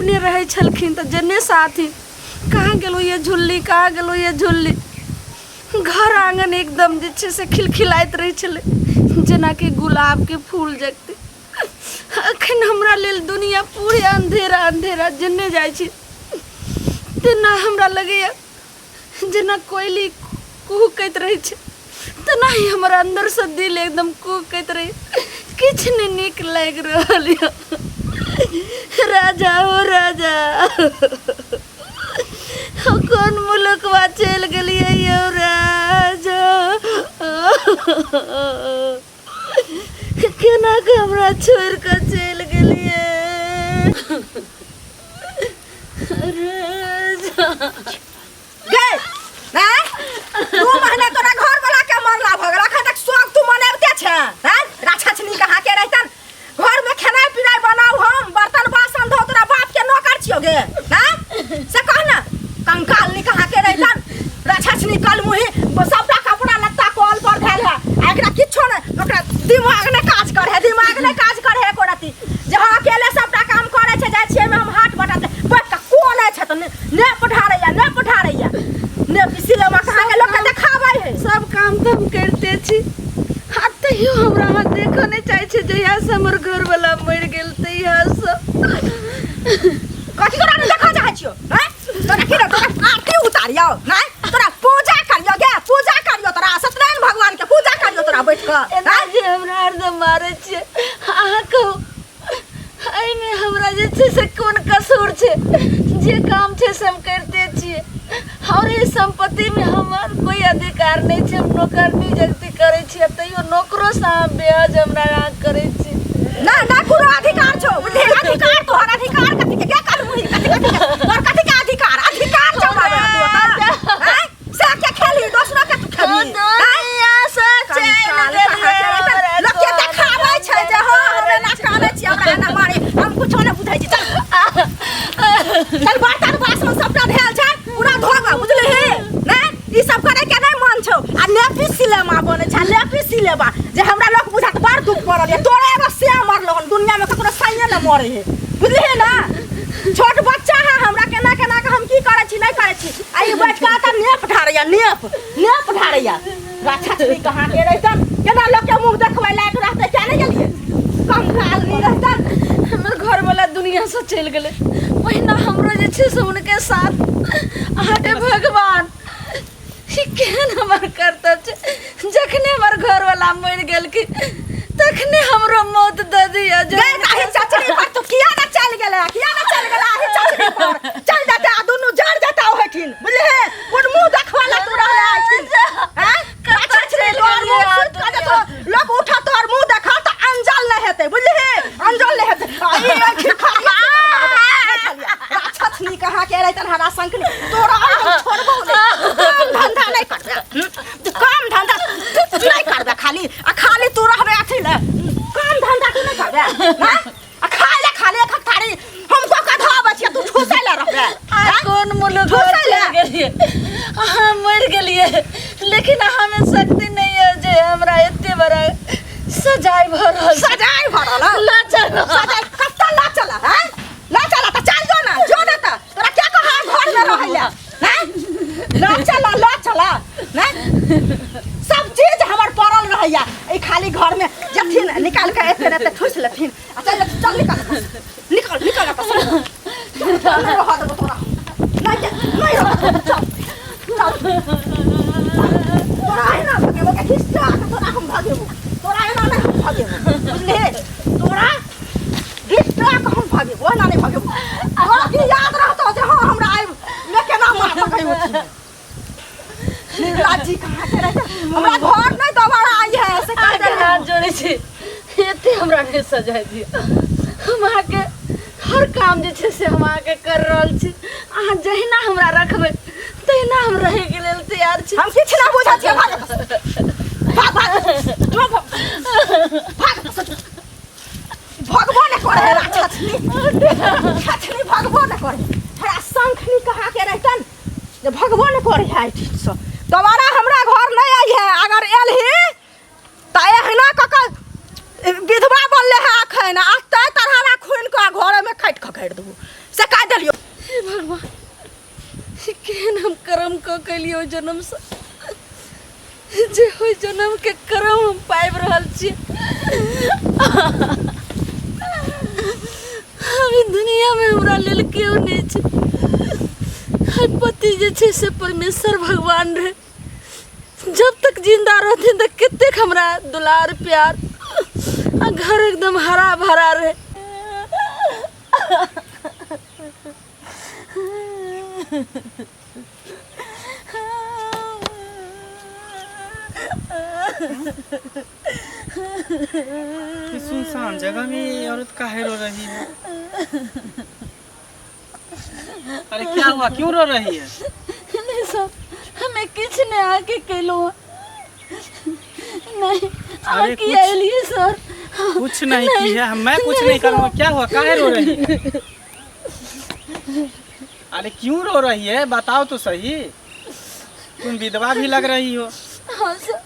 अपने रहै छलखिन तऽ जेने साथी कहाँ गेलहुँ ये झुल्ली, कहाँ गेलहुँ ये झुल्ली। घर आङ्गन एकदम जे छै से खिलखिलाइत रहै छलै जेनाकि गुलाबके फूल जगतै। अखन हमरा लेल दुनिया पूरे अंधेरा अंधेरा, जेने जाइ छी तेना हमरा लगैया जेना कोयली कुहकैत रहै छै तेनाही हमर अन्दरसँ दिल एकदम कुहकैत रहै। किछु नहि नीक लागि रहल यऽ। राजा हो राजा, कोन मुलुकवा चलि गेलियै यौ राजा? केना कऽ हमरा छोड़ि कऽ चलि गेलियै राजा? गे हैं, 2 महीना तोरा घर वाला के मरला भऽ गेल, अखन तक शोक तू मनाबिते छे हैं? राक्षसनी कहाँ के रहितन, घर में खेनाइ पिनाइ बनाउ, हम बर्तन बासन धो, तोरा बाप के नौकर छियो गे हैं? से कह ना, कंकाल नी कहाँ के रहितन, राक्षसनी कल मुही। सबटा कपड़ा लत्ता कल पर धैल है आ एकरा किछो नै, ओकरा दिमाग नै काज करे है, दिमाग नै काज करे है एको रत्ती जे हाँ अकेले सबटा काम करे छै। जाइ छियै हम हाथ बटाते, बैठ कऽ कोन छै तऽ ने पठारैया, ने पठारैया, ने सिलेमा कहाँ के लोक के देखाबै है। सब काम तऽ हम करिते छी आ तैयो हमरा अहाँ देखऽ नहि चाहै छी। जहियासँ हमर घरवला मरि गेल तहियासँ। कथी तोरा नहि देखऽ चाहै छियौ हैं? तोरा की रे, तोरा आरती उतारियौ नहीं, तोरा पूजा करियौ गे, पूजा करियौ, तोरा सत्यनारायण भगवान के पूजा करियौ तोरा बैठ कऽ? एना जे हमरा हरदम मारै छियै अहाँ, कहू एहिमे हमरा जे छै से कोन कसूर छै? जे काम छै से हम करिते छियै और ई सम्पत्तिमे हमर कोइ अधिकार नहि छै। हम नौकरनी जगती करै छियै, तैयो नौकरोसँ अहाँ बेहज हमरा अहाँ करै छी। ना ना, कोनो अधिकार छौ, बुझलिही? अधिकार तोहर अधिकार कथी के? क्या करबही? कथी कथी के तोहर, कथी के अधिकार? अधिकार छौ बाबा तू ओतऽ हैं? से के खेलही, दोसरो के तू खेलही हैं? दुनियासँ चलि कंकाल कहाँ के गेलियै। रहितन? लोक के देखाबै छै जे हँ हम एना कानै छी, हमरा एना मारे, हम कुछो नहि बुझै छी। चल चल, बर्तन बासन सबटा धयल छै, पूरा धोबऽ, बुझलिही ने? ई सब करे के नहि मन छौ आ लेपी सिलेमा बनै छै, लेपी सिलेबा जे हमरा लोक बुझत। बड़ दुख पड़ल ये तोरे, एगो से मरलो हन, दुनिया में ककरो सैये ने मरे है, बुझलिही ना? छोट बच्चा है हमरा, केना केना के हम की करै छी, नहि करै छी, आ ई बैठ के तऽ नेप ढारैया, नेप नेप ढारैया। राक्षस कहाँ के रहितन, केना लोक के मुँह देखबै लायक रहतै? क्या नहि गेलियै, कंगाल नहीं रहतन। हमर घरवला दुनियासँ चलि गेलै, ओहिना हमरो जे छै से हुनके साथ। अहाँके भगवान ई केहन हमर कर्तव्य छै? जखने हमर घरवला मरि गेलखिन तखने हमरो मौत दऽ दिअ। जे गए ताही चचरी पर तू किया ना चल गेलै, किया ना चल गेलै? आही चचरी पर चल जाता, आ दुनू जड़ जाता ओहिठिन, बुझलिहे? कोन मुंह देखवा ला तू रहले आइठिन हैं? कतऽ चचरी चलि तोहर मुंह गेलियै सुति कऽ जेतो, लोक उठा तोहर मुंह देखा तऽ अंजल नहि हेतै, बुझलिही? अंजल नहि हेतै। आ ई एहिठिन खाली राक्षसनी कहाँ के रहितन, हरा शंखनी तोरा हम छोड़बो नहि। काम धंधा नहि करबे, काम धंधा नहि करबे, खाली आ खाली तू रहबे अथी ले, काम धंधा तू नहि करबे हैं? आ खाय ले, खाली एक थारी हम को कधा आबै छियै, तू ठूसै ले रहबे। आ कोन मुलुक ठूसै ले। चलि गेलियै अहाँ? मरि गेलियै लेकिन अहाँमे शक्ति नहि यऽ जे हमरा एते बड़ा सजाय भऽ रहल छै। सजाय भरल हँ? लऽ चलू। सजाय कत्ता ला चला हैं? ला चला तऽ चल जो ना, जो ना तऽ तोरा क्या कहा घर में रहै ले हैं? ला चला, ला चला हैं? सब चीज हमर पड़ल रहैया ई खाली घर में, जथिन निकाल के एते ने ठूस लेथिन आ चल चल, निकल निकल निकल एतऽ से। चल, नहीं रह देबो तोरा, नहीं नहीं रह देबो, चल चल। तोरा एना भगेबो के खिस्सा के तोरा हम भगेबो, तोरा एना नहीं हम भगेबो, बुझलिही? तोरा घिस्सा के हम भगेबो, एना नहीं भगेबो। तोरा की याद रहतो जे हाँ हमरा आबि मे केना मार सकैयो छी। निर्लाज जी कहाँ के रहते, हमरा घर नहीं दोबारा आई है से कह अहाँके देलहुँ। हाथ जोड़ै छी, एते हमरा नहि सजाय दिअ। हम अहाँके हर काम जे छै से हम अहाँके कर रहल छी। अहाँ जहिना हमरा रखबै तहिना हम रहैके लेल तैयार छी। हम किछु नहि बुझै छियै, भाग भाग भाग, जो भाग भाग। भगबो नहि करे है राक्षसनी, राक्षसनी भगबो नहि करे। हमरा शंखनी कहाँ के रहितन जे भगबो नहि करे है। एहिठामसँ दोबारा हमरा घर नहि आई है, अगर एल ही तऽ एहिना कऽ कऽ विधवा बनले है अखन, आ तै तरहरा खुनि कऽ घरमे खाटि खखैड़ देबो। से कह देलियो। हे भगवान, केहन हम कर्म कऽ केलियै ओहि जन्मसँ जे ओहि जन्मके कर्म हम पाबि रहल छी। अभी दुनियामे हमरा लेल केओ नहि छै। आइ पति जे छै से परमेश्वर भगवान रहै, जब तक जिंदा रहथिन तऽ कतेक हमरा दुलार प्यार आ घर एकदम हरा भरा रहै। ये सुनसान जगह में ये औरत काहे रो रही है? अरे क्या हुआ, क्यों रो रही है? नहीं सर, हमें किछु नहि आके केलहुँ नहीं। अहाँ अरे की कुछ एलियै सर? कुछ नहीं की है, मैं कुछ नहीं करूँगा। क्या हुआ, काहे रो रही है? अरे क्यों रो रही है बताओ तो सही। तुम विधवा भी लग रही हो। हाँ सर।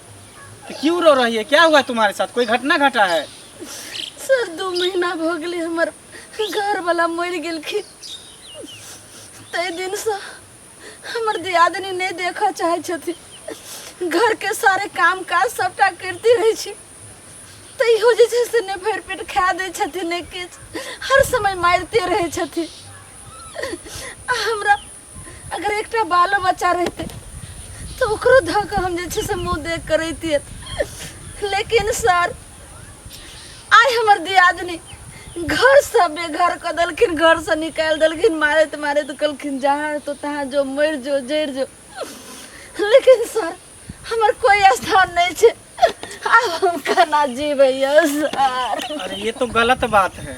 तो क्यों रो रही है, क्या हुआ तुम्हारे साथ, कोई घटना घटा है? सर 2 महीना भऽ गेलै हमर घरवला मरि गेलखिन, ताहि दिनसँ हमर दियादनी नहि देखऽ चाहै छथिन। घरके सारे काम काज सबटा करिते रहै छी, तैयो जे छै से नहि भरि पेट खाए दै छथिन, नहि किछु, हर समय मारिते रहै छथिन। आ हमरा अगर एकटा बालो बच्चा रहितै तऽ ओकरो धऽ कऽ हम जे छै से मुँह देख कऽ रहितियै। लेकिन सर आइ हमर दियादनी घरसँ बेघर कऽ देलखिन, घरसँ निकालि देलखिन, मारैत मारैत कहलखिन जहाँ तो तहाँ जो, मरि जो, जरि जो। लेकिन सर हमर कोई स्थान नहीं छै, आब हम केना जीबै यौ सर? अरे ये तो गलत बात है,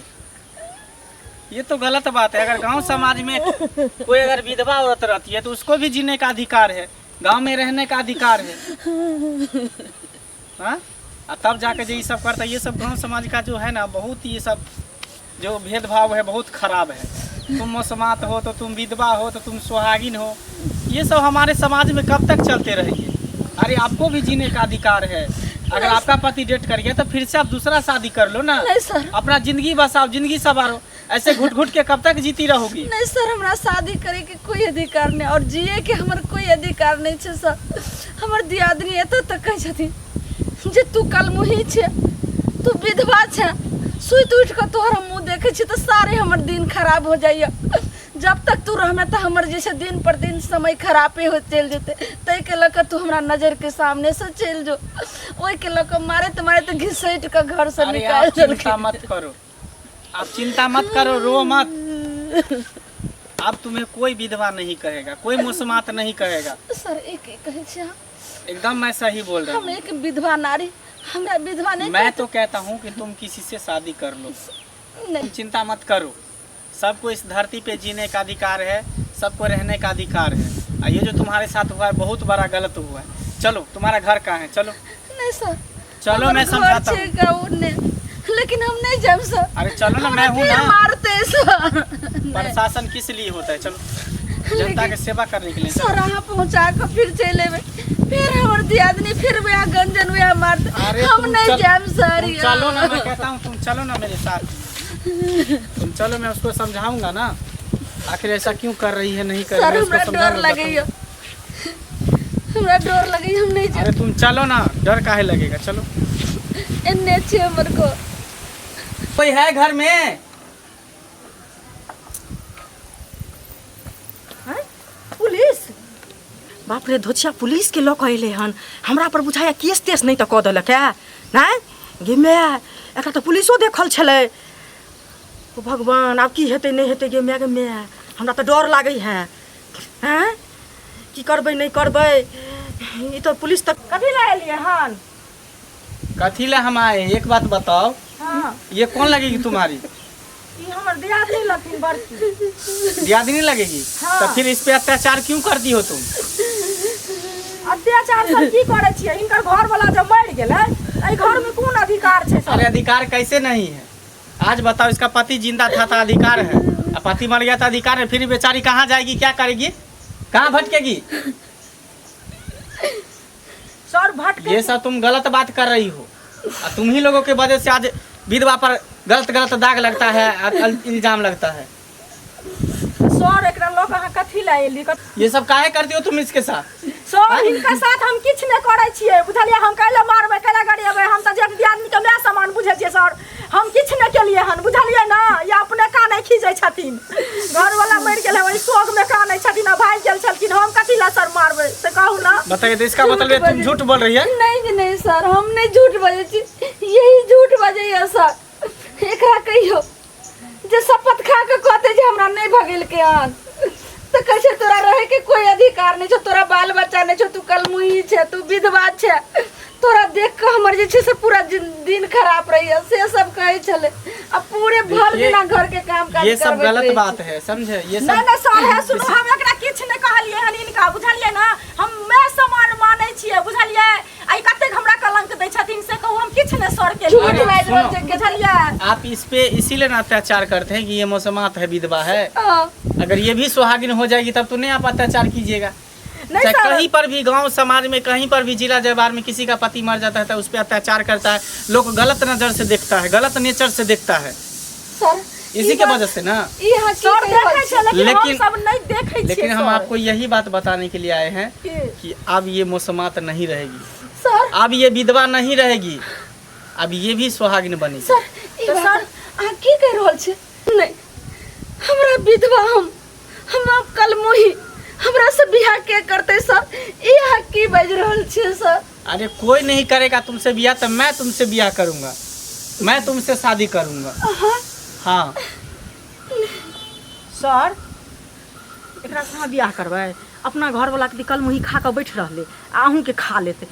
ये तो गलत बात है। अगर गांव समाज में कोई अगर विधवा औरत रहती है तो उसको भी जीने का अधिकार है, गांव में रहने का अधिकार है। हाँ, और तब जाके जो ये सब करता है, ये सब गांव समाज का जो है ना, बहुत ये सब जो भेदभाव है बहुत खराब है। तुम मौसमात हो तो तुम विधवा हो तो तुम सुहागिन हो, ये सब हमारे समाज में कब तक चलते रहेंगे? अरे आपको भी जीने का अधिकार है। अगर आपका पति डेट कर गया तो फिर से आप दूसरा शादी कर लो ना। नहीं सर। अपना जिंदगी बसाओ, जिंदगी संवारो, ऐसे घुट घुट के कब तक जीती रहोगी? नहीं सर, हमरा शादी करे के कोई अधिकार नहीं और जिए के हमर कोई अधिकार नहीं छै सर। हमर दियादनी एतऽ तक कहै छथिन जे तू कलमुही छे, तू विधवा छे, सुति उठि कऽ तोहर हम मुँह देखै छी तऽ सारे हमर दिन खराब हो जाइए। जब तक तू रहमे तऽ हमर जे छै दिन पर दिन समय खराबे होइत चलि जेतै, ताहिके लऽ कऽ तू हमरा नजरके सामनेसँ चलि जो। ओहिके लऽ कऽ मारैत मारैत घिसटि कऽ घरसँ अरे निकालि आप चिंता देलखिन। मत करो, आप चिंता मत करो, रो मत। अब तुम्हें कोई विधवा नहीं कहेगा, कोई मुसमात नहीं कहेगा। सर एक एक कहै छी अहाँ? एकदम मैं सही बोल रहा हम हूँ। एक विधवा नारी, हमरा विधवा नहीं मैं तो कहता हूँ कि तुम किसी से शादी कर लो। नहीं। तुम चिंता मत करो, सबको इस धरती पे जीने का अधिकार है, सबको रहने का अधिकार है। और ये जो तुम्हारे साथ हुआ है बहुत बड़ा गलत हुआ है। चलो तुम्हारा घर कहाँ है? चलो नहीं सर, चलो हमर मैं घर समझाता छै हूँ। गाँव ने, लेकिन हम नहीं जाब सर। अरे चलो ना, हमरा मैं हूँ फिर ना। मारते सर। नहीं। प्रशासन किस लिए होता है? चलो जनता के सेवा करने के लिए। सर अहाँ पहुँचा के फिर चलि एबै, फिर हमर दियादनी फिर वएह गंजन वएह मारते। अरे हम तुम नहीं चल- जायब सर। तुम चलो ना, मैं कहता हूँ तुम चलो ना मेरे साथ, तुम चलो, मैं उसको समझाऊंगा ना आखिर ऐसा क्यों कर रही है, नहीं कर सर रही है, उसको हमरा डर समझाऊंगा, लगैया, बताऊंगा। हमरा डर लगैया, हम नहीं जायब। अरे तुम चलो ना, डर काहे लगेगा, चलो। एन्ने छै हमर घर। कोई है घर में? हैं? पुलिस? बाप रे धोछिया, पुलिस के लऽ कऽ अयलै हन। हमरा पर बुझाइया केस तेस नहि तऽ कऽ देलक है नहि गे माय। एकरा तऽ पुलिसो देखल छलै। ओ भगवान, आब की हेतै नहि हेतै गे माय, गे माय, हमरा तऽ डर लागै है। हैं, की करबै नहि करबै, ई तऽ पुलिस तऽ कथी लए एलियै हन? कथी ला हम आए, एक बात बताओ। हाँ। ये कौन लगेगी तुम्हारी? ई हमर दियादनी लगथिन बड़की। दियादनी लगेगी? हाँ। तो फिर इस पे अत्याचार क्यों करती हो तुम? अत्याचार सब की करै छियै? हिनकर घर वाला जब मरि गेलै, एहि घर में कोन अधिकार छै सर? अरे अधिकार कैसे नहीं है, आज बताओ। इसका पति जिंदा था तो अधिकार है, और पति मर गया तो अधिकार है। फिर बेचारी कहाँ जाएगी, क्या करेगी, कहाँ भटकेगी? सर भटके ये सब तुम गलत बात कर रही हो, और तुम ही लोगों के वजह से आज विधवा पर गलत गलत दाग लगता है और इल्जाम लगता है। एकरा लऽ कऽ अहाँ कथी लए एली? ये सब काहे करती हो तुम इसके साथ? सर, हिनका साथ हम किछु नहि करै छियै, बुझलियै? हम कैला मारबै, कैला गरिएबै? हम तऽ जेठ दियादनीके माय समान बुझै छियै सर। हम किछु नहि केलियै हन, बुझलियै ने? या अपने कानै खीजै छथिन। घरवाला मरि गेल है, ओहि शोकमे कानै छथिन आ भागि गेल छलखिन। हम कथी लए सर मारबै, से कहू ने। बताइए तो, इसका मतलब ये तुम झूठ बोल रही है? नहीं जी नहीं सर, हम नहीं झूठ बजै छी, यही झूठ बजैया सर। एकरा कहियो जे शपथ खा के कहते जे हमरा नहीं भगेलकै हन, तऽ कहै छै तोरा रहे के कोई अधिकार नहीं छौ, तोरा बाल बच्चा नहीं छौ, तू कलमुही छै, तू विधवा छै, तोरा देख के हमर जे छै से पूरा दिन खराब रहैया, से सब कहै छलै। आ पूरे भर देखिए, दिना घर के काम काज ये सब करबैत गलत रहै बात है, समझे? ये नहीं सब नहीं सर, है सुनू, हम एकरा किछु नहि कहलियै हन हिनका, बुझलियै ने? हम मैं समान मानै छियै, बुझलियै? आ ई कतेक हमरा कलंक दै छथिन से कहू, हम किछु नहि सर के झूठ अरे, बाजि रहल सुनो। छै के। बुझलियै? आप इस पे इसीलिए ना अत्याचार करते हैं कि ये मौसमात है, विधवा है। हाँ। अगर ये भी सुहागिन हो जाएगी तब तो नहीं आप अत्याचार कीजिएगा। नहीं चाहे सर। कहीं पर भी गांव समाज में, कहीं पर भी जिला जवार में किसी का पति मर जाता है तो उस पर अत्याचार करता है लोग, गलत नजर से देखता है, गलत नेचर से देखता है। सर, इसी ई के बात- वजह से ना। ई अहाँ की सर कहि रहल देखै छी? छै, लेकिन हम लेकिन- सब नहि देखै छियै। लेकिन हम सर। आपको यही बात बताने के लिए आए हैं की? कि अब ये मौसमात नहीं रहेगी, सर, अब ये विधवा नहीं रहेगी, अब ये भी सुहागिन बनेगी। सर, ई तऽ बात सर- अहाँ की कहि रहल छी? नहि, हमरा विधवा, हम हमरा कलमोही, हमरा से बियाह के करतै सर? ई अहाँ की बाजि रहल छियै सर? अरे कोई नहीं करेगा तुमसे बियाह तो मैं तुमसे बियाह करूंगा, मैं तुमसे शादी करूंगा। हाँ। सर, एकरा से अहाँ बियाह करबै? अपना घरवला के कल मुही खा कऽ बैठ रहलै आ अहूँके खा लेतै।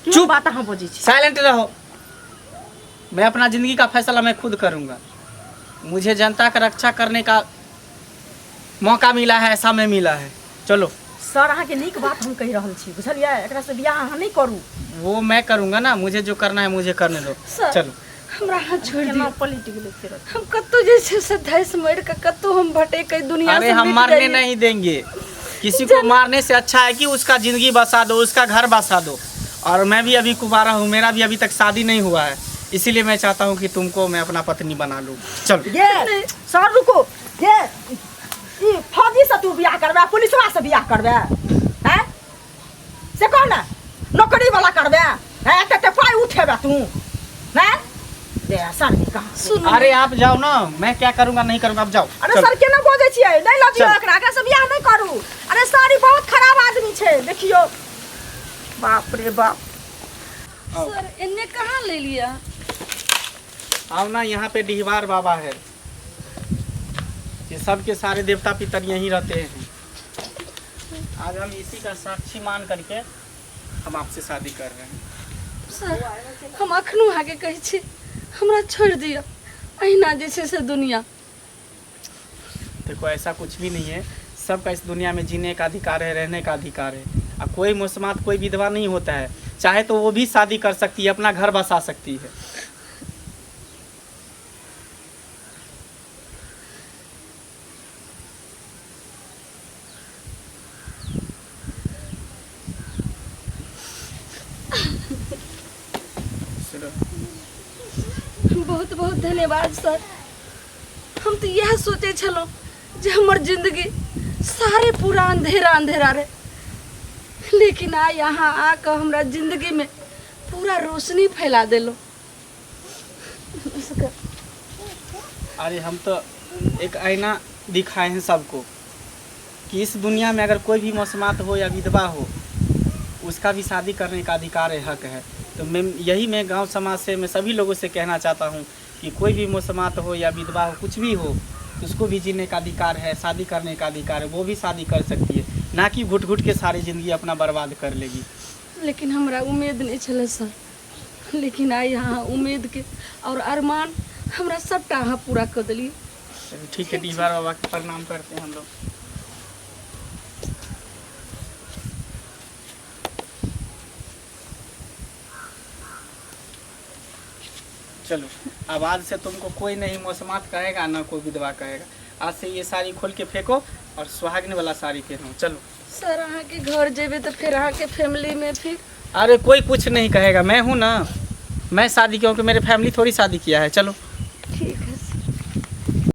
की चुप। बात अहाँ बजै छी? साइलेंट रहो। मैं अपना जिंदगी का फैसला मैं खुद करूंगा। मुझे जनता का रक्षा करने का मौका मिला है, समय मिला है। चलो। सर, अहाँके नीक बात हम कहि रहल छी, बुझलियै? एकरा से बियाह अहाँ नहि करू। वो मैं करूंगा ना, मुझे जो करना है मुझे करने दो। सर, चलो। हमरा अहाँ छोड़ि केना दियौ। पलटि गेलै फेर? हम कतहु जे छै से धैस मरि कऽ कतहु हम भटकि दुनिया अरे से हम मिट मरने जाइए। नहीं देंगे किसी को। मारने से अच्छा है कि उसका जिंदगी बसा दो, उसका घर बसा दो। और मैं भी अभी कुंवारा हूँ, मेरा भी अभी तक शादी नहीं हुआ है, इसीलिए मैं चाहता हूँ कि तुमको मैं अपना पत्नी बना लूँ। चलो। ये सर रुको, ये ई फौजी से तू बियाह करबै, पुलिसवा से बियाह करबै, हैं? से कह ने, नौकरी वाला करबै, हैं? एते एते पाइ उठेबै तू, हैं? दे सर कहाँ। सुनू। अरे आप जाओ ना, मैं क्या करूँगा नहीं करूँगा, आप जाओ। अरे चलो। सर, केना बजै छियै? नहि लऽ दियौ चल। एकरा, एकरा से बियाह नहि करू। अरे सर, ई बहुत खराब आदमी छै, देखियौ, बाप रे बाप। आओ। सर, एन्ने कहाँ ले लिया? आओ ना, यहाँ पे डिहबार बाबा है। ये सब के सारे देवता पितर यहीं रहते हैं। आज हम इसी का साक्षी मान करके हम आपसे शादी कर रहे हैं। सर, हम अखनो अहाँके कहै छी, हमरा छोड़ि दिअ। अहिना जे छै से दुनिया। देखो, ऐसा कुछ भी नहीं है। सबका इस दुनिया में जीने का अधिकार है, रहने का अधिकार है। अब कोई मुसमात, कोई विधवा नहीं होता है। चाहे तो वो भी शादी कर सकती है, अपना घर बसा सकती है। चलो। बहुत बहुत धन्यवाद सर। हम तऽ इएह सोचै छलहुँ जे हमर जिंदगी सारे पूरा अंधेरा अंधेरा रहे, लेकिन आइ अहाँ आकऽ हमरा जिंदगीमे पूरा रोशनी फैला देलहुँ। नमस्कार। अरे हम तो एक आईना दिखाए हैं सबको कि इस दुनिया में अगर कोई भी मौसमात हो या विधवा हो, उसका भी शादी करने का अधिकार है, हक है। तो मैं यही मैं गांव समाज से मैं सभी लोगों से कहना चाहता हूँ कि कोई भी मौसमात हो या विधवा हो, कुछ भी हो, उसको भी जीने का अधिकार है, शादी करने का अधिकार है। वो भी शादी कर सकती है, ना कि घुट घुट के सारी ज़िंदगी अपना बर्बाद कर लेगी। लेकिन हमरा उम्मीद नहि छलै सर, लेकिन आइ अहाँ उम्मीदके और अरमान हमरा सबटा अहाँ पूरा कऽ देलियै। चलिए, ठीक है, डीहबार बाबा के प्रणाम करते हैं हम लोग। चलो, अब आज से तुमको कोई नहीं मौसमात कहेगा, ना कोई विधवा कहेगा। आज से ये साड़ी खोल के फेंको और सुहागने वाला साड़ी पहनो। चलो। सर, अहाँके घर जेबै तऽ फेर अहाँके फैमिलीमे फिर अरे कोई कुछ नहीं कहेगा, मैं हूँ ना। मैं शादी, क्योंकि मेरे फैमिली थोड़ी शादी किया है। चलो। ठीक है।